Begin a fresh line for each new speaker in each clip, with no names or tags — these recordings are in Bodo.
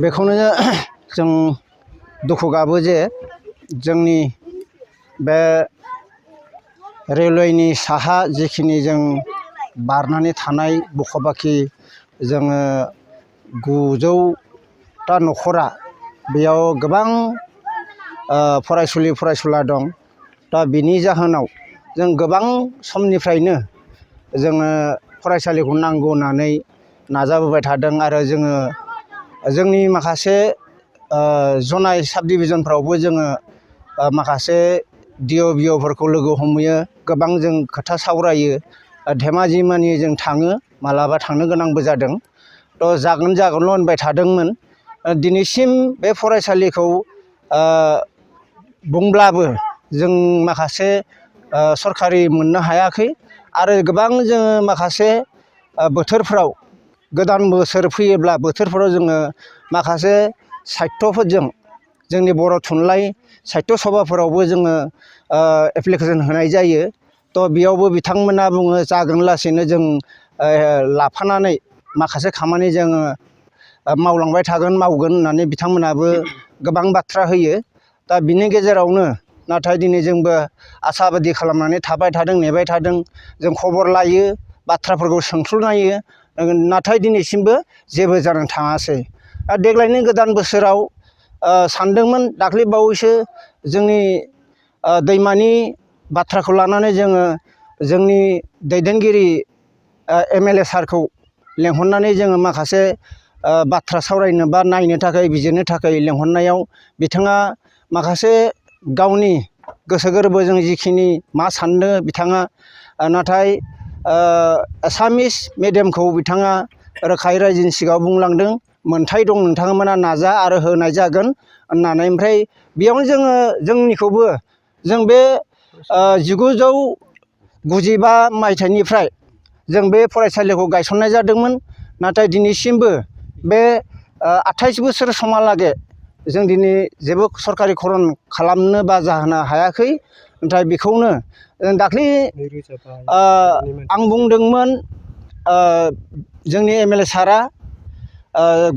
बेखौनो जों दुखु गाबो जे जोंनि बे रेलवेनि साहा जिखिनि जों बारनानै थानाय बखबाखि जोङो 900टा न'खरा बेयाव गोबां फरायसुलि फरायसुला दं। दा बिनि जाहोनाव जों गोबां समनिफ्रायनो जोङो फरायसालिखौ नांगौ होननानै नाजाबोबाय थादों आरो जोङो जोंनि माखासे जनाय साब डिभिजनफ्रावबो जोङो माखासे DO BOफोरखौ लोगो हमहैयो, गोबां जों खोथा सावरायो, धेमाजि मानि जों थाङो, मालाबा थांनो गोनांबो जादों। थ' जागोनल' होनबाय थादोंमोन। दिनैसिम बे फरायसालिखौ बुंब्लाबो जों माखासे सरखारि मोननो हायाखै आरो गोबां जोङो माखासे बोथोरफ्राव गोदान बोसोर फैयोब्ला बोथोरफोराव जोङो माखासे साहित्यफोरजों जोंनि बर' थुनलाइ साहित्य सभाफोरावबो जोङो एप्लिकेसन होनाय जायो। थ' बेयावबो बिथांमोना बुङो जागोन लासैनो जों लाफानानै माखासे खामानि जोङो मावलांबाय थागोन मावगोन होननानै बिथांमोनाबो गोबां बाथ्रा होयो। दा बिनि गेजेरावनो नाथाय दिनै जोंबो आसा बादि खालामनानै थाबाय थादों, नेबाय थादों, जों खबर लायो, बाथ्राफोरखौ सोंस्लुनायो, नाथाय दिनैसिमबो जेबो जानो थाङासै। देग्लायनि गोदान बोसोराव सानदोंमोन दाख्लै बावैसो जोंनि दैमानि बाथ्राखौ लानानै जोङो जोंनि दैदेनगिरि MLA सारखौ लेंहरनानै जोङो माखासे बाथ्रा सावरायनो बा नायनो थाखाय बिजिरनो थाखाय लेंहरनायाव बिथाङा माखासे गावनि गोसो गोरबोजों जिखिनि मा सानदों बिथाङा, नाथाय एसामिस मिडियामखौ बिथाङा रोखायै रायजोनि सिगाङाव बुंलांदों, मोन्थाय दं नोंथांमोना नाजा आरो होनाय जागोन होननानै। ओमफ्राय बेयावनो जोङो जोंनिखौबो जों बे 1995 मायथाइनिफ्राय जों बे फरायसालिखौ गायसननाय जादोंमोन। नाथाय दिनैसिमबो बे 28 बोसोर समहालागै जों दिनै जेबो सरकारि खरन खालामनो बा जाहोनो हायाखै। नाथाय बेखौनो दाख्लै आं बुंदोंमोन जोंनि MLA सारा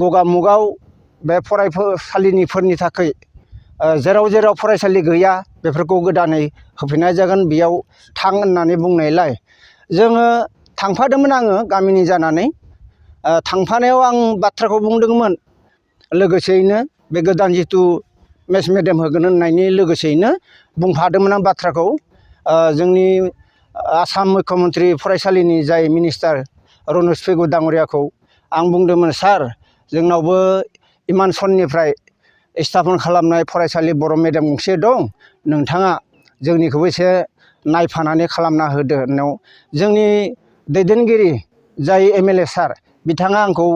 गगामुगाव बे फरायसालिफोरनि थाखाय जेराव जेराव फरायसालि गैया बेफोरखौ गोदानै होफिननाय जागोन, बेयाव थां होननानै बुंनायलाय जोङो थांफादोंमोन। आङो गामिनि जानानै थांफानायाव आं बाथ्राखौ बुंदोंमोन, लोगोसेयैनो बे गोदान जिथु मेस मिडियाम होगोन होननायनि लोगोसेयैनो बुंफादोंमोन आं बाथ्राखौ। जोंनि आसाम मुख्यमन्त्रि फरायसालिनि जाय मिनिस्टार रनज पेगु दाङ'रियाखौ आं बुंदोंमोन, सार जोंनावबो इमान सननिफ्राय स्थापन खालामनाय फरायसालि बर' मिडियाम गंसे दं, नोंथाङा जोंनिखौबो एसे नायफानानै खालामना होदो होननायाव जोंनि दैदेनगिरि जाय MLA सार बिथाङा आंखौ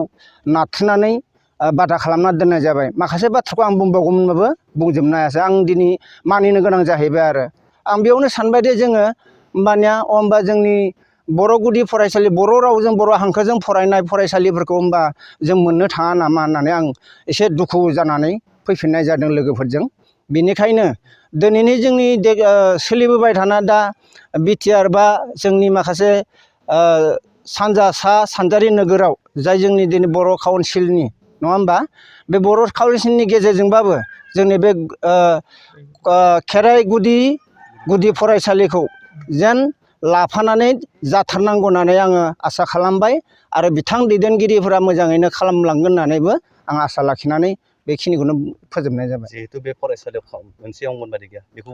नारथ्रोनानै बादा खालामना दोननाय जाबाय। माखासे बाथ्राखौ आं बुंबावगौमोनबाबो बुंजोबनो हायासै, आं दिनै मानिनो गोनां जाहैबाय आरो। आं बेयावनो सानबाय दे जोङो होमबानिया होमबा जोंनि बर' गुदि फरायसालि, बर' रावजों बर' हांखोजों फरायनाय फरायसालिफोरखौ होमबा जों मोननो थाङा नामा होननानै आं एसे दुखु जानानै फैफिननाय जादों लोगोफोरजों। बेनिखायनो दिनैनि जोंनि सोलिबोबाय थानाय दा BTR बा जोंनि माखासे सानजा सा सानजारि नोगोराव जाय जोंनि दिनै बर' काउन्सिलनि नङा होमबा, बे बर' काउन्सिलनि गेजेरजोंबाबो जोंनि बे खेराइ गुदि फरायसालिखौ जेन लाफानानै जाथारनांगौ होननानै आङो आसा खालामबाय आरो बिथां दैदेनगिरिफोरा मोजाङैनो खालामलांगोन होननानैबो आं आसा लाखिनानै बेखिनिखौनो फोजोबनाय जाबाय।
जिहेतु बे फरायसालियाव मोनसे अंगनबादि गैया, बेखौ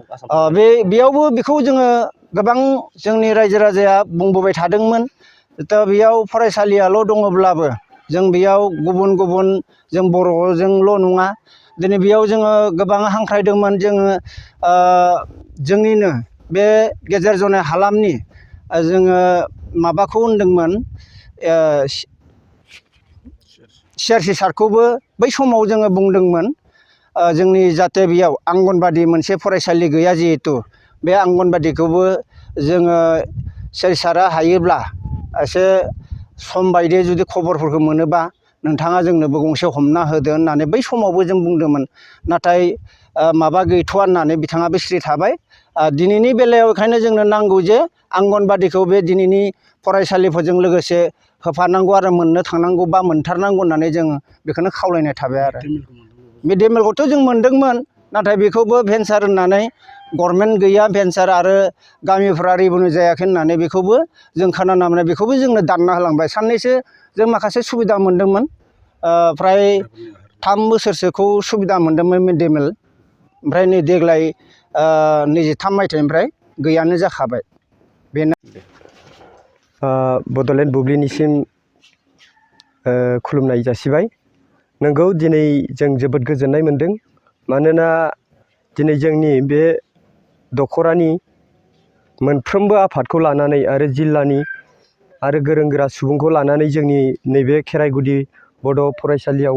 बेयावबो बेखौ जोङो गोबां जोंनि रायजो राजाया बुंबोबाय थादोंमोन। दा बेयाव फरायसालियाल' दङब्लाबो जों बेयाव गुबुन गुबुन जों बर'जोंल' नङा, दिनै बेयाव जोङो गोबां हांख्रायदोंमोन। जोङो जोंनिनो बे गेजेर जनाय हालामनि जोङो माबाखौ होनदोंमोन, CRC सारखौबो बै समाव जोङो बुंदोंमोन जोंनि जाहाथे बेयाव अंगनबादि मोनसे फरायसालि गैया, जिहेतु बे अंगनबादिखौबो जोङो CRC सारा हायोब्ला एसे सम बायदियै जुदि खबरफोरखौ मोनोबा नोंथाङा जोंनोबो गंसे हमना होदो होननानै बै समावबो जों बुंदोंमोन। नाथाय माबा गैथ'वा होननानै बिथाङाबो सिरि थाबाय। दिनैनि बेलायाव बेखायनो जोंनो नांगौ जे अंगनबादिखौ बे दिनैनि फरायसालिफोरजों लोगोसे होफानांगौ आरो मोननो थांनांगौ बा मोनथारनांगौ होननानै जों बेखौनो खावलायनाय थाबाय आरो मिड डे मिलखौथ' जों मोनदोंमोन नाथाय बेखौबो भेन्सार होननानै गभर्नमेन्ट गैया भेन्सार आरो गामिफ्रा रेभिनिउ जायाखै होननानै बेखौबो जों खोनानो मोननाय बेखौबो जोंनो दानना होलांबाय साननैसो जों माखासे सुबिदा मोनदोंमोन फ्राय 3 बोसोरसोखौ सुबिदा मोनदोंमोन मिड डे मिल ओमफ्राय नै देग्लाय 23 मायथाइनिफ्राय गैयानो जाखाबाय बेनो
बड'लेण्ड बुब्लिनिसिम खुलुमनाय जासिबाय नंगौ दिनै जों जोबोद गोजोननाय मोनदों मानोना दिनै जोंनि बे दख'रानि मोनफ्रोमबो आफादखौ लानानै आरो जिल्लानि आरो गोरों गोरा सुबुंखौ लानानै जोंनि नैबे खेराइगुदि बड' फरायसालियाव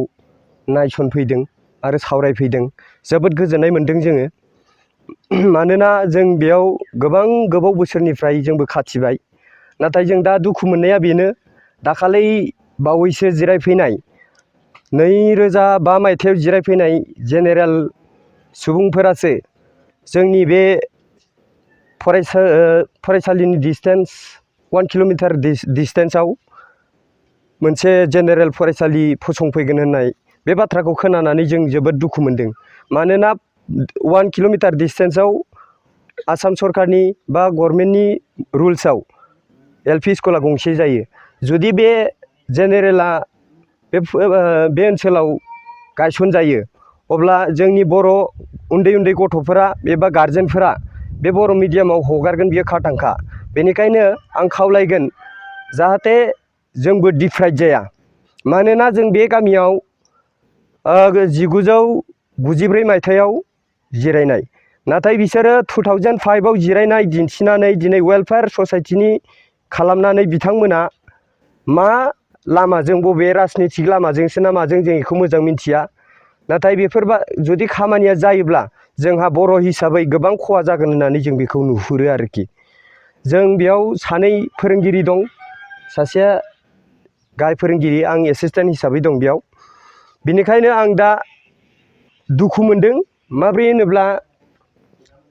नायसनफैदों आरो सावरायफैदों जोबोद गोजोननाय मोनदों जोङो मानोना जों बेयाव गोबाव बोसोरनिफ्राय जोंबो खाथिबाय नाथाय जों दा दुखु मोननाया बेनो दाखालै बावैसो जिरायफैनाय 2005 मायथाइयाव जिरायफैनाय जेनेरेल सुबुंफोरासो जोंनि बे फरायसालिनि डिसटेन्स 1 किल'मिटार डिसटेन्सआव मोनसे जेनेरेल फरायसालि फसंफैगोन होननाय बे बाथ्राखौ खोनानानै जों जोबोद दुखु मोनदों मानोना 1 किल'मिटार डिसटेन्सआव आसाम सरकारनि बा गभर्नमेन्टनि रुल्सआव एलपि स्कुला गंसे जायो जुदि बे जेनेरेला बे ओनसोलाव गायसनजायो अब्ला जोंनि बर' उन्दै गथ'फोरा एबा गारजेनफोरा बे बर' मिडियामाव हगारगोन बियो खाथांखा बेनिखायनो आं खावलायगोन जाहाथे जोंबो डिप्राइड जाया मानोना जों बे गामियाव 1993 मायथाइयाव जिरायनाय नाथाय बिसोरो 2005आव जिरायनाय दिन्थिनानै दिनै वेलफेयार ससाइटिनि खालामनानै बिथांमोना मा लामाजों बबे राजनितिक लामाजोंसो ना माजों जों बेखौ मोजां मिन्थिया नाथाय बेफोरबा जुदि खामानिया जायोब्ला जोंहा बर' हिसाबै गोबां खहा जागोन होननानै जों बेखौ नुहुरो आरोखि जों बेयाव 2 फोरोंगिरि दं सासेया गाहाय फोरोंगिरि आं एसिस्टेन्ट हिसाबै दं बेयाव बेनिखायनो आं दा दुखु मोनदों माब्रै होनोब्ला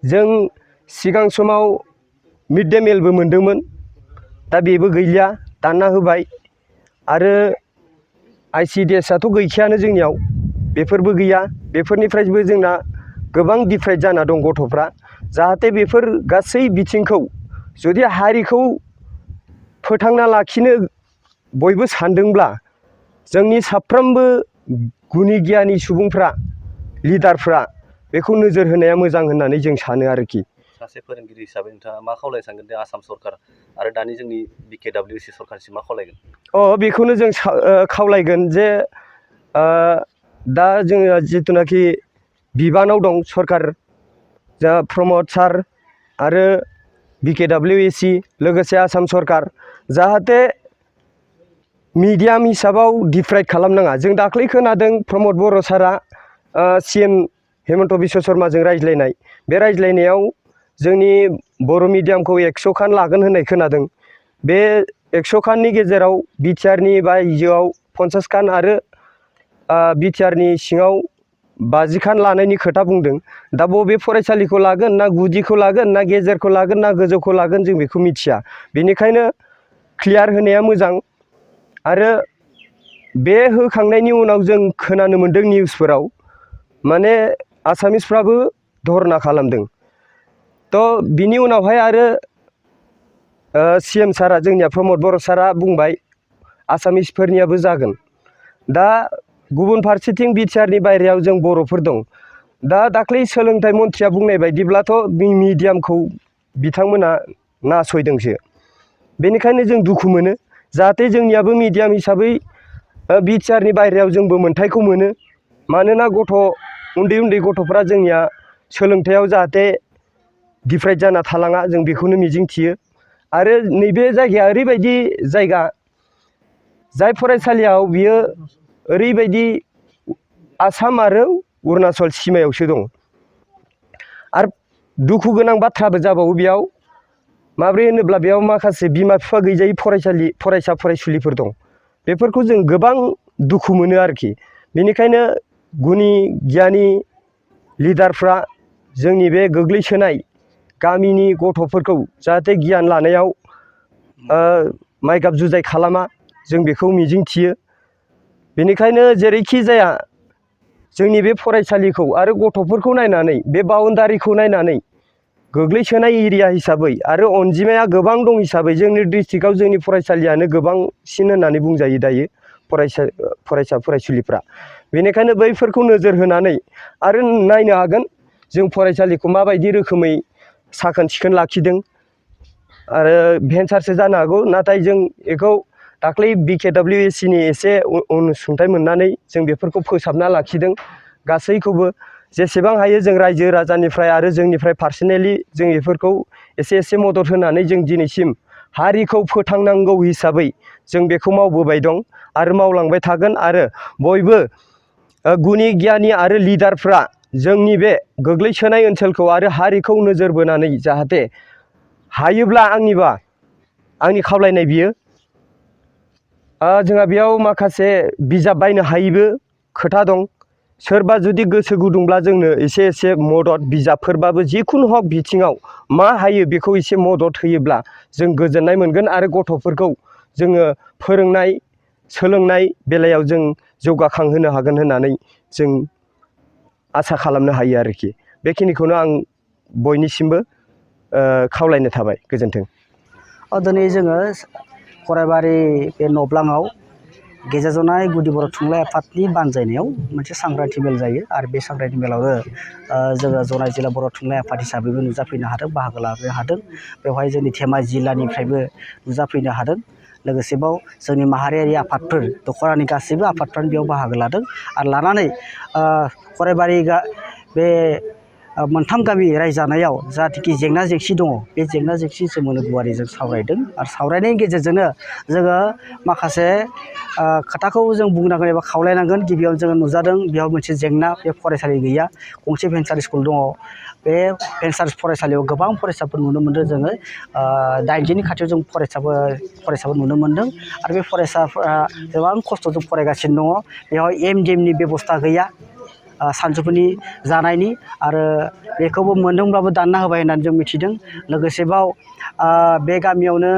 जों सिगां समाव मिड डे मिलबो मोनदोंमोन दा बेबो गैलिया दानना होबाय आरो ICDSआथ' गैखायानो जोंनियाव बेफोरबो गैया बेफोरनिफ्रायबो जोंना गोबां डिप्राइड जाना दं गथ'फ्रा जाहाथे बेफोर गासै बिथिंखौ जुदि हारिखौ फोथांना लाखिनो बयबो सानदोंब्ला जोंनि साफ्रोमबो गुनि गियानि सुबुंफ्रा लिडारफ्रा बेखौ नोजोर होनाया मोजां होननानै जों सानो आरोखि
सासे फोरोंगिरि हिसाबै नोंथाङा मा खावलायनो सानगोन दे आसाम सरकार आरो दानि जोंनि BKWC सरकारसिम मा खावलायगोन
बेखौनो जों खावलायगोन जे दा जोङो जिथुनाखि बिबानाव दं सरकार जा प्रमद सार आरो BKWC लोगोसे आसाम सरकार जाहाथे मिडियाम हिसाबाव डिप्राइड खालामनाङा जों दाख्लै खोनादों प्रमद बर' सारा CM हेमन्त बिश्व शर्माजों रायज्लायनाय बे रायज्लायनायाव जोंनि बर' मिडियामखौ 100 खान लागोन होननाय खोनादों बे 100 खाननि गेजेराव बिटिआरनि बायजोआव 50 खान आरो बिटिआरनि सिङाव 50 खान लानायनि खोथा बुंदों दा बबे फरायसालिखौ लागोन ना गुदिखौ लागोन ना गेजेरखौ लागोन ना गोजौखौ लागोन जों बेखौ मिथिया बेनिखायनो क्लियार होनाया मोजां आरो बे होखांनायनि उनाव जों खोनानो मोन्दों निउसफोराव माने आसामिसफ्राबो धरना खालामदों थ' बिनि उनावहाय आरो CM सारा जोंनिया प्रमद बर' सारा बुंबाय आसामिसफोरनियाबो जागोन दा गुबुन फारसेथिं बिटिआरनि बायरायाव जों बर'फोर दं दा दाख्लै सोलोंथाइ मन्थ्रिया बुंनाय बायदिब्लाथ' मिडियामखौ बिथांमोना नासयदोंसो बेनिखायनो जों दुखु मोनो जाहाथे जोंनियाबो मिडियाम हिसाबै बिटिआरनि बायरायाव जोंबो मोन्थायखौ मोनो मानोना उन्दै गथ'फ्रा जोंनिया सोलोंथायाव जाहाथे डिप्राइड जाना थालाङा जों बेखौनो मिजिंथियो आरो नैबे जायगाया ओरैबायदि जायगा जाय फरायसालियाव बियो ओरैबायदि आसाम आरो अरुणाचल सिमायावसो दं आरो दुखु गोनां बाथ्राबो जाबावो बेयाव माब्रै होनोब्ला बेयाव माखासे बिमा बिफा गैजायै फरायसा फरायसुलिफोर दं बेफोरखौ जों गोबां दुखु मोनो आरोखि बेनिखायनो गुनि गियानि लिडारफ्रा जोंनि बे गोग्लैसोनाय गामिनि गथ'फोरखौ जाहाथे गियान लानायाव माइगाब जुजाय खालामा जों बेखौ मिजिंथियो। बेनिखायनो जेरैखि जाया जोंनि बे फरायसालिखौ आरो गथ'फोरखौ नायनानै बे बाउन्डारिखौ नायनानै गोग्लैसोनाय एरिया हिसाबै आरो अनजिमाया गोबां दं हिसाबै जोंनि डिस्ट्रिक्टआव जोंनि फरायसालियानो गोबांसिन होननानै बुंजायो दायो फरायसुलिफ्रा। बेनिखायनो बैफोरखौ नोजोर होनानै आरो नायनो हागोन जों फरायसालिखौ माबायदि रोखोमै साखोन सिखोन लाखिदों आरो भेन्सारसो जानो हागौ, नाथाय जों बेखौ दाख्लै BKWSC नि एसे अनसुंथाइ मोननानै जों बेफोरखौ फोसाबना लाखिदों। गासैखौबो जेसेबां हायो जों रायजो राजानिफ्राय आरो जोंनिफ्राय पार्सनेलि जों बेफोरखौ एसे मदद होनानै जों दिनैसिम हारिखौ फोथांनांगौ हिसाबै जों बेखौ मावबोबाय दं आरो मावलांबाय थागोन। आरो बयबो गुनि गियानि आरो लिडारफ्रा जोंनि बे गोग्लैसोनाय ओनसोलखौ आरो हारिखौ नोजोर बोनानै जाहाथे हायोब्ला आंनि खावलायनाय बियो जोंहा बेयाव माखासे बिजाब बायनो हायैबो खोथा दं। सोरबा जुदि गोसो गुदुंब्ला जोंनो एसे मदद बिजाबफोरबाबो जिखुनु हक बिथिङाव मा हायो बेखौ एसे मदद होयोब्ला जों गोजोननाय मोनगोन आरो गथ'फोरखौ जोङो फोरोंनाय सोलोंनाय बेलायाव जों जौगाखांहोनो हागोन होननानै जों आसा खालामनो हायो आरोखि। बेखिनिखौनो आं बयनिसिमबो खावलायनो थाबाय। गोजोन्थों।
दिनै जोङो गरायबारि बे नब्लाङाव गेजेर जनाय गुदि बर' थुनलाइ आफादनि बानजायनायाव मोनसे सांग्रांथि मेल जायो आरो बे सांग्रांथि मेलावनो जोङो जनाय जिल्ला बर' थुनलाइ आफाद हिसाबैबो नुजाफैनो हादों, बाहागो लानो हादों। बेवहाय जोंनि धेमाजि जिल्लानिफ्रायबो नुजाफैनो हादों। लोगोसेबाव जोंनि माहारियारि आफादफोर दख'रानि गासैबो आफादफ्रानो बेयाव बाहागो लादों आरो लानानै गरायबारि बे मोनथाम गामि रायजानायाव जाहाथे जेंना जेंसि दङ, बे जेंना जेंसि सोमोन्दै गुवारै जों सावरायदों आरो सावरायनायनि गेजेरजोंनो जोङो माखासे खोथाखौ जों बुंनांगोन एबा खावलायनांगोन। गिबियावनो जोङो नुजादों बेयाव मोनसे जेंना, बे फरायसालि गैया। गंसे भेन्सार स्कुल दङ, बे भेन्सार फरायसालियाव गोबां फरायसाफोर नुनो मोन्दों जोङो 80नि खाथियाव जों फरायसाफोर नुनो मोन्दों आरो बे फरायसाफोरा गोबां खस्थ'जों फरायगासिनो दङ। बेवहाय एमडिएमनि बेबस्था गैया, सानजौफुनि जानायनि, आरो बेखौबो मोनदोंब्लाबो दानना होबाय होननानै जों मिथिदों। लोगोसेबाव बे गामियावनो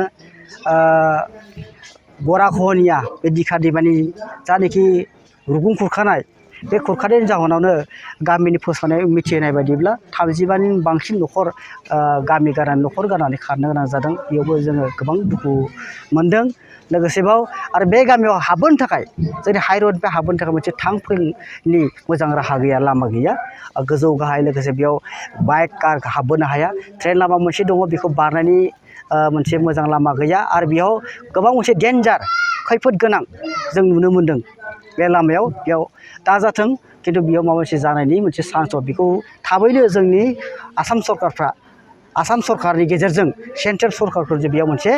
गराखहनिया बे दिखा दैमानि जानाखि रुगुं खुरखानाय, बे खुरखानायनि जाहोनावनो गामिनि फोसावनाय मिथिहोनाय बायदिब्ला 35नि बांसिन न'खर गामि गारनानै न'खर गारनानै खारनो गोनां जादों। बेयावबो जोङो गोबां दुखु मोनदों। लोगोसेबाव आरो बे गामियाव हाबबोनो थाखाय जोंनि हाइरडनिफ्राय हाबबोनो थाखाय मोनसे थांलाय फैलायनि मोजां राहा गैया, लामा गैया, गोजौ गाहाय। लोगोसे बेयाव बाइक कार हाबबोनो हाया। ट्रेन लामा मोनसे दङ, बेखौ बारनायनि मोनसे मोजां लामा गैया आरो बेयाव गोबां मोनसे डेन्जार खैफोद गोनां जों नुनो मोन्दों। बे लामायाव बेयाव दाजाथों, खिन्थु बेयाव माबा मोनसे जानायनि मोनसे चान्स दं। बेखौ थाबैनो जोंनि आसाम सरकारनि गेजेरजों सेन्ट्रेल सरकारखौ जे बेयाव मोनसे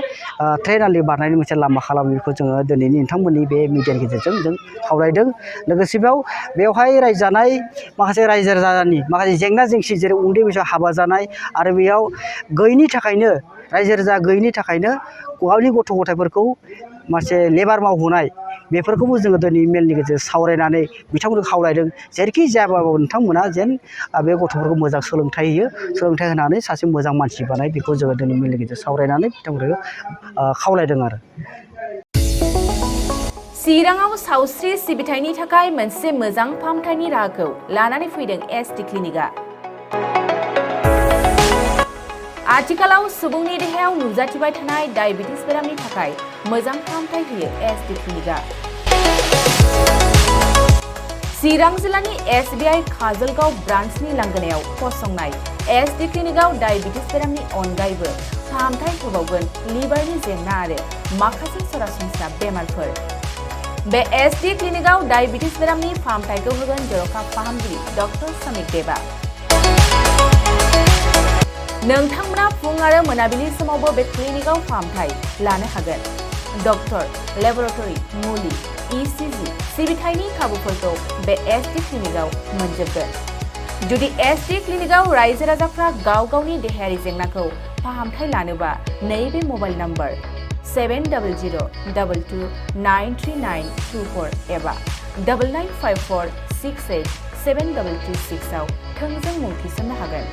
ट्रेन आलि बारनायनि मोनसे लामा खालामो, बेखौ जोङो दिनैनि नोंथांमोननि बे मिडियानि गेजेरजों जों खावलायदों। लोगोसेबाव बेवहाय रायजानाय माखासे रायजो राजानि माखासे जेंना जेंसि, जेरै उन्दै बैसोआव हाबा जानाय आरो बेयाव गैयिनि थाखायनो, रायजो राजा गैयिनि थाखायनो गावनि गथ' गथायफोरखौ माखासे लेबार मावहोनाय, बेफोरखौबो जोङो दिनै मेलनि गेजेरजों सावरायनानै बिथांमोनखौ खावलायदों। जेरैखि जायाबाबो नोंथांमोना जेन बे गथ'फोरखौ मोजां सोलोंथाइ होयो, सोलोंथाइ होनानै सासे मोजां मानसि बानाय, बेखौ जोङो दिनै मेलनि गेजेरजों सावरायनानै बिथांमोनखौ खावलायदों आरो।
चिराङाव सावस्रि सिबिथायनि थाखाय मोनसे मोजां फाहामथायनि राहाखौ लानानै फैदों SD क्लिनिकआ। आथिखालाव सुबुंनि देहायाव नुजाथिबाय थानाय डायबिटिस बेरामनि थाखाय मोजां फाहामथाय होयो SD क्लिनिकआ। चिरां जिल्लानि SBI काजलगाव ब्रान्चनि लांगोनायाव फसंनाय SD क्लिनिकआव डायबिटिस बेरामनि अनगायैबो फाहामथाय होबावगोन लिभारनि जेंना आरो माखासे सरासनस्रा बेमारफोर। बे SD क्लिनिकआव डायबिटिस बेरामनि फाहामथायखौ होगोन जर'खा फाहामगिरि डक्टर समिक देबा। नोंथांमोना फुं आरो मोनाबिलि समावबो बे क्लिनिकआव फाहामथाय लानो हागोन। डक्टर, लेबरेटरि, मुलि, ECG सिबिथायनि खाबुफोरखौ बे SD क्लिनिकआव मोनजोबगोन। जुदि SD क्लिनिकआव रायजो राजाफ्रा गाव गावनि देहायारि जेंनाखौ फाहामथाय लानोबा नैबे मबाइल नम्बर 7002293924 एबा 9954687226 आव थोंजों मुं थिसननो हागोन।